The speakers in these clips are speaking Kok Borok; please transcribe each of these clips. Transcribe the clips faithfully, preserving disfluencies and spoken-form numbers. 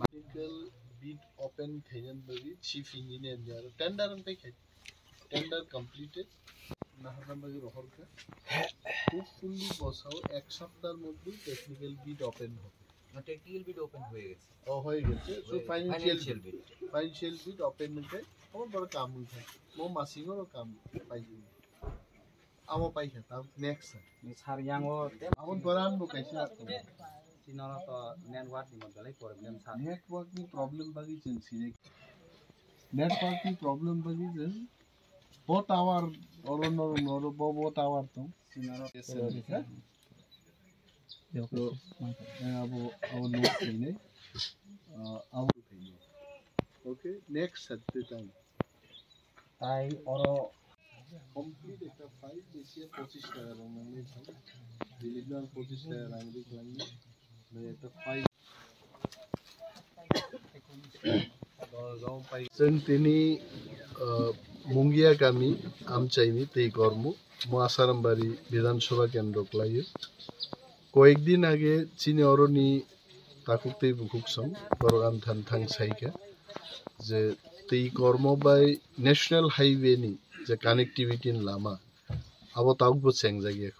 Technical bid open khainani bagwi chief engineer ni aro tender wng paikha. Tender completed. Naharna bagwi rohorkha. Hopefully bosao ek saptar moddhe technical bid open hobe. না, টেকনিক্যাল বিড ওপেন হয়ে গেছে। ও, হয়ে গেছে। So, হয়ে গেছে। Financial financial বিড। বিড। ফাইন্যান্সিয়াল বিড ওপেন হয়ে যায়। আমার বড় কাম হয়ে থাকে। মো মাসিংও কাম পাই যাবে। Amo paikha, ta next sir. Sir, yang o te Amo boran bo kaisa. Chino to network ni mo belai problem, sir. Network ni problem bagwi chwng sini. Network ni problem bagwi chwng bo tower oro noro noro bo bo tower tong. Chino ro- Yes, sir. So, eh, abo abo note khainai. Ah, abo khainai. Okay, next sir te tang. Tai oro Complete ekta file besi pochis taka rang nangni thang. Dilip nang pochis taka rang ri khlangni. Nai ekta file. Chwng tini, uh, Mungia kami amchaini tei gormu, mo Asarambari Bidhan Sabha kendro kwlaio. Koyek din age chini oroni takhuk tei bukhuk song borok amthan thang saikha je tei kormo bai National Highway ni je connectivity ni lama abo tabuk bo chengjak ya.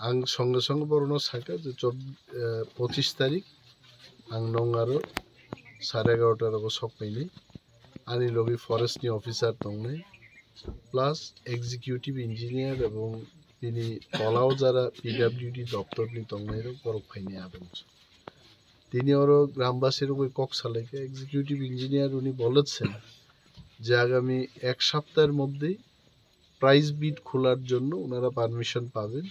Ang songe songe borokno sakha je chod-, eh, pochis tarik ang nong aro sare egarota rogo sok painai. Ani logi forest ni officer tongnai, plus executive engineer ebong bini tolao jara P W D doptor ni tongnai rok borok phainai aboni. Tini oro grambasi rok bai kok salaikha, executive engineer roni boletse je agami ek saptahar moddhe price bid kholar jonno onara permission paben.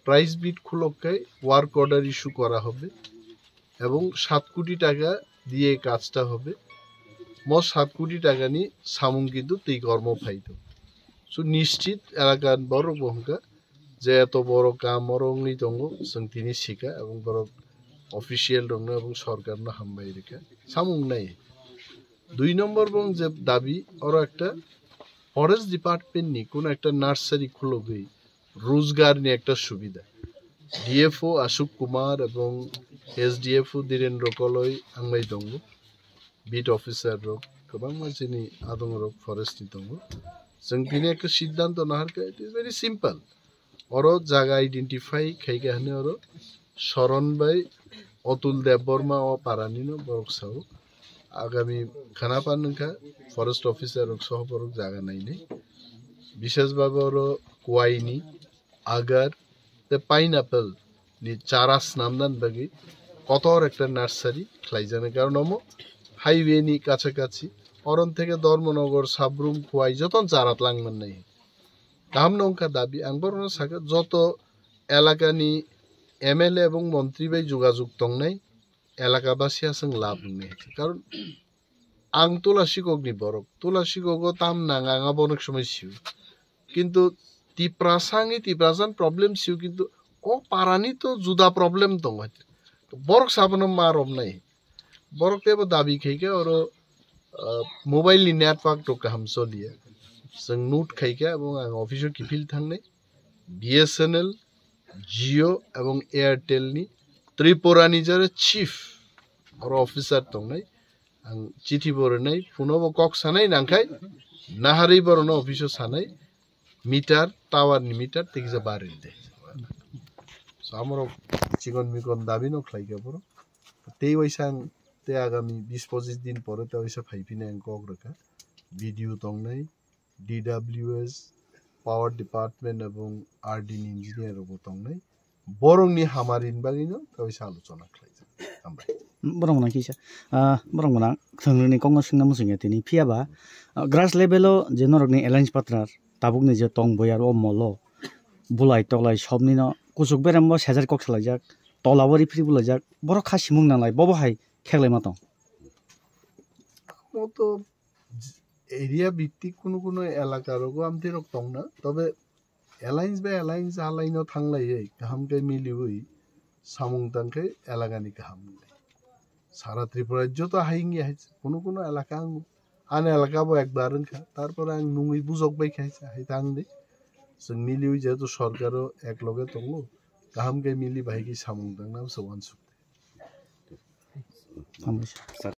Price bid khulok khai work order issue kora hobe ebong sat koti taka diye kajta hobe. Mo sat koti taka ni samung kintu tei kormo phaito. So nischit elakar borok bo hwnkha je eto boro kam oro wngwi tongo, chwng tini sikha ebong borok official rokno ebong sorkarno hambai rikha. Samung nai. Dui nombor bong je dabi oro ekta forest department ni kono ekta nursery khulogwi Rojgar ni ekta subida. D F O Ashok Kumar ebong S D F O Dhirendra Koloi wngbai tongo. Beat officer rok kwbangma chini adong rok forest ni tongo. Chwng tini ekta siddhanto naharkha, it is very simple. Oro jaga identify khaikha hwnwi oro Soron bai Otul Debbarma o parani no borok sao. Agami khana pan wngkha forest officer rok soho borok jaga nainai. Bishes bhabe oro kuaini, agar tei pineapple ni chara snamnani bagwi kotor ekta nursery khlaijaknai. Karon omo highway ni kachakachi, oron theke Dharmanagar, Sabrum, Khowai jotono chara twlang mannai. Kaham no wngkha dabi, ang borokno sakha joto elakani M L A ebong montri bai jogajog tongnai elakabasi aswk lab wngnai. Karon ang Tulasikokni borok, Tulasikogo tam nang ang abono somoi sio. Kintu Tiprasa wngwi Tiprasani problem sio, kintu o parani to juda problem tongo. Borok sabono ma romnai. Borok teibo dabi khaikha oro, ah, mobile ni network rok kaham choliya. Chwng note khaikha, ebong ang office o kiphil thangnai. B S N L, Jio ebong Airtel ni Tripura ni jara chief oro officer tongnai. Ang chithi bo rwnai, phone o bo kok sanai nangkhai, naharwi borokno office o sanai, meter, tower ni meter tei kisa barwi de. So, amorok chikon mikon dabi no khlaikha borok. Tei waisa ang tei agami bis pochis din pore tei waisa phaiphini ang kok rwkha. B D O tongnai, D W S, Power Department ebong R D ni engineer rok bo tongnai. Borokni hamarini bagwino tei waisa alochona khlaijak. Hambai. Borok gwnang kisa, ah, borok gwnang thwngrini kokno swngna muchungya tini. Phiya ba, ah, grass level o je norokni alliance partner tabukni je tong boyar o molo bulai toklai sobnino kuchuk berembo sejar kok salaijak, tola o referee bulaijak, borok kha simung nanglai, bobo hai kheklaima tong. Amo to area bhittik kuno kuno elaka rogo amtwi rok tongna, tobe alliance bai alliance halaino thanglaiwi kaham khe miliwi samung tangkhe elakani kaham wngnai. Sara Tripura joto hai wngya hai, kuno kuno elaka ang, ani elaka bo ekbar wngkha, tarpore ang nungwi bujok bai khaisa hai tang de. Chwng miliwi jehetu sorkaro ek loge tongo, kaham khe mili bahai khe samung tangna se uansuk. Hambaisa.